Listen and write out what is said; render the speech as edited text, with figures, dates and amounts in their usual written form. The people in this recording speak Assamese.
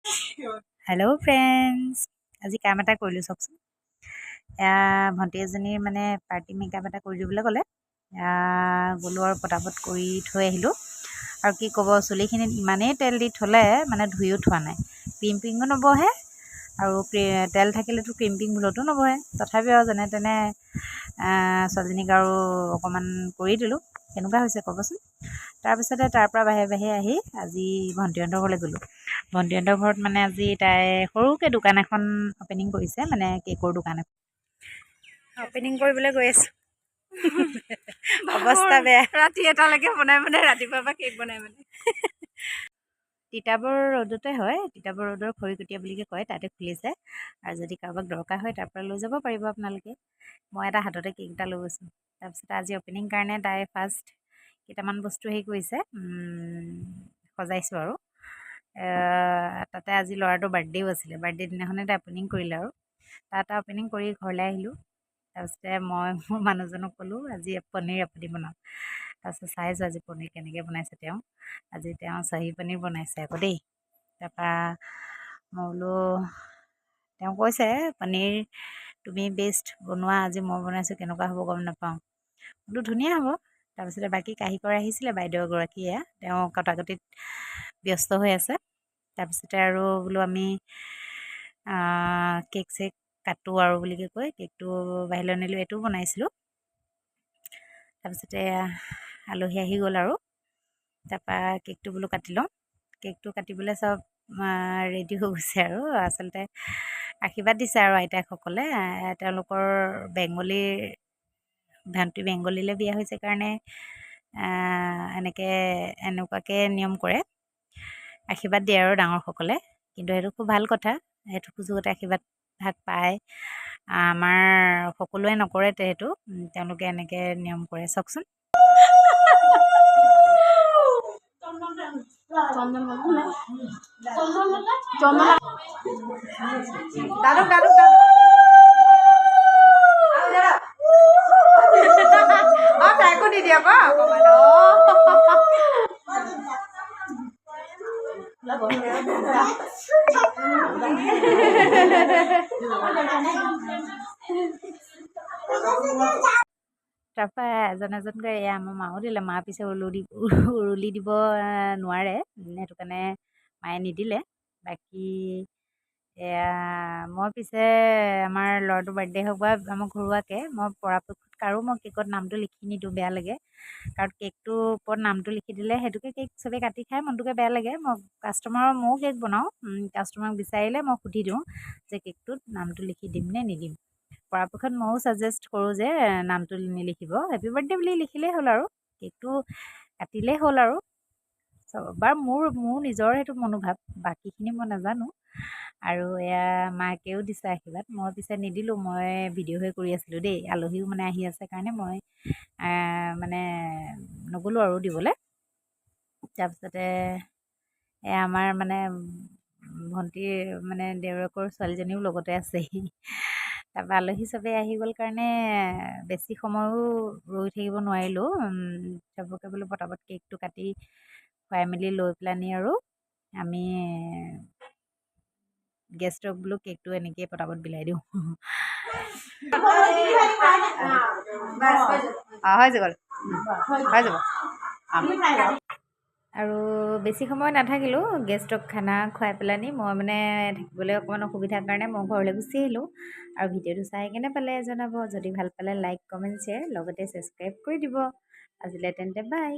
হেল্ল' ফ্ৰেণ্ডছ, আজি কাম এটা কৰিলোঁ চাওকচোন। এয়া ভণ্টি এজনীৰ মানে পাৰ্টি মেকআপ এটা কৰি দিবলৈ ক'লে, গ'লোঁ আৰু পটাপট কৰি থৈ আহিলোঁ। আৰু কি ক'ব, চুলিখিনিত ইমানেই তেল দি থ'লে মানে ধুইও থোৱা নাই, ক্ৰিম্পিঙো নবহে আৰু তেল থাকিলেতো ক্ৰিম্পিং ভুলতো নবহে। তথাপিও আৰু যেনে তেনে ছোৱালীজনীক আৰু অকণমান কৰি দিলোঁ। কেনেকুৱা হৈছে ক'বচোন। তাৰপিছতে তাৰ পৰা বাহিৰে বাহিৰে আহি আজি ভণ্টিহঁতৰ ঘৰলৈ গ'লোঁ। ভণ্টিহঁতৰ ঘৰত মানে আজি তাই সৰুকৈ দোকান এখন অ'পেনিং কৰিছে, মানে কেকৰ দোকান এখন অ'পেনিং কৰিবলৈ গৈ আছোঁ। অৱস্থা বেয়া। ৰাতি এটালৈকে বনাই বনাই ৰাতিপুৱাৰ পৰা কেক বনাই মানে। তিতাবৰ ৰোডতে হয়, তিতাবৰ ৰোডৰ খৰিকটীয়া বুলিকে কয়, তাতে খুলিছে। আৰু যদি কাৰোবাক দৰকাৰ হয় তাৰ পৰা লৈ যাব পাৰিব আপোনালোকে। মই এটা হাততে কেক এটা লৈ গৈছোঁ। তাৰপিছতে আজি অ'পেনিং কাৰণে তাই ফাৰ্ষ্ট কেইটামান বস্তু হেৰি কৰিছে, সজাইছোঁ। আৰু তাতে আজি ল'ৰাটোৰ বাৰ্থডেও আছিলে, বাৰ্থডে দিনাখনে তাই অ'পেনিং কৰিলে। আৰু তাত অ'পেনিং কৰি ঘৰলৈ আহিলোঁ। তাৰপিছতে মই মোৰ মানুহজনক ক'লোঁ, আজি পনীৰ আপুনি বনাওক। তাৰপিছত চাইছোঁ আজি পনীৰ কেনেকৈ বনাইছে তেওঁ। আজি তেওঁ চাহী পনীৰ বনাইছে আকৌ দেই। তাৰপৰা মই বোলো, তেওঁ কৈছে পনীৰ তুমি বেষ্ট বনোৱা, আজি মই বনাইছোঁ, কেনেকুৱা হ'ব গম নাপাওঁ। বোলো ধুনীয়া হ'ব। তাৰপিছতে বাকী কাৰিকৰ আহিছিলে, বাইদেউ এগৰাকীয়ে, তেওঁ কটাকটিত ব্যস্ত হৈ আছে। তাৰপিছতে আৰু বোলো আমি কেক চেক কাটো আৰু বুলিকে কৈ কেকটো বাহিৰলৈ আনিলোঁ। এইটোও বনাইছিলোঁ। তাৰপিছতে আলহী আহি গ'ল আৰু তাৰপৰা কেকটো বোলো কাটি লওঁ। কেকটো কাটিবলৈ চব ৰেডি হৈ গৈছে। আৰু আচলতে আশীৰ্বাদ দিছে আৰু আইতাকসকলে। তেওঁলোকৰ বেংগলীৰ ভণ্টি বেংগলীলৈ বিয়া হৈছে কাৰণে এনেকৈ এনেকুৱাকৈ নিয়ম কৰে, আশীৰ্বাদ দিয়ে আৰু ডাঙৰসকলে। কিন্তু সেইটো খুব ভাল কথা, সেইটো সুযোগতে আশীৰ্বাদ ভাগ পায়। আমাৰ সকলোৱে নকৰে সেইটো, তেওঁলোকে এনেকৈ নিয়ম কৰে। চাওকচোন। দাদুক দাদুক দাদুক, অঁ তাইকো দি দিয়ক অকণমান। অঁ, তাৰপৰা এজন এজনকৈ এয়া আমাৰ মাও দিলে। মা পিছে উৰুলি দিব নোৱাৰে, সেইটো কাৰণে মায়ে নিদিলে। বাকী এয়া মই পিছে আমাৰ ল'ৰাটোৰ বাৰ্থডে হওক বা আমাৰ ঘৰুৱাকৈ মই পৰাপক্ষত কাৰো মই কেকত নামটো লিখি নিদিওঁ, বেয়া লাগে। কাৰণ কেকটোৰ ওপৰত নামটো লিখি দিলে সেইটোকে কেক চবেই কাটি খাই মনটোকে বেয়া লাগে। মই কাষ্টমাৰৰ, ময়ো কেক বনাওঁ, কাষ্টমাৰক বিচাৰিলে মই সুধি দিওঁ যে কেকটোত নামটো লিখি দিম নে নিদিম। পৰাপক্ষত ময়ো ছাজেষ্ট কৰোঁ যে নামটো নিলিখিব, হেপী বাৰ্থডে বুলি লিখিলেই হ'ল আৰু কেকটো কাটিলেই হ'ল। আৰু বাৰু মোৰ নিজৰ সেইটো মনোভাৱ, বাকীখিনি মই নাজানো। আৰু এয়া মাকেও দিছে আশীৰ্বাদ, মই পিছে নিদিলোঁ, মই ভিডিঅ'হে কৰি আছিলোঁ দেই। আলহীও মানে আহি আছে কাৰণে মই মানে নগ'লোঁ আৰু দিবলৈ। তাৰপিছতে এয়া আমাৰ মানে ভণ্টিৰ মানে দেউৰেকৰ ছোৱালীজনীও লগতে আছেহি। তাৰপৰা আলহী চবেই আহি গ'ল কাৰণে বেছি সময়ো ৰৈ থাকিব নোৱাৰিলোঁ। চবকে বোলো পটাপট কেকটো কাটি খুৱাই মেলি লৈ পেলানি আৰু আমি গেষ্টক বোলো কেকটো এনেকৈয়ে পটাপট বিলাই দিওঁ। অঁ, হৈ গ'ল, হৈ যাব। আৰু বেছি সময় নাথাকিলোঁ, গেষ্টক খানা খুৱাই পেলানি মই মানে থাকিবলৈ অকণমান অসুবিধাৰ কাৰণে মই ঘৰলৈ গুচি আহিলোঁ। আৰু ভিডিঅ'টো চাই কেনে পালে জনাব, যদি ভাল পালে লাইক, কমেণ্ট, শ্বেয়াৰ লগতে ছাবস্ক্ৰাইব কৰি দিব। আজিলৈ তেন্তে বাই।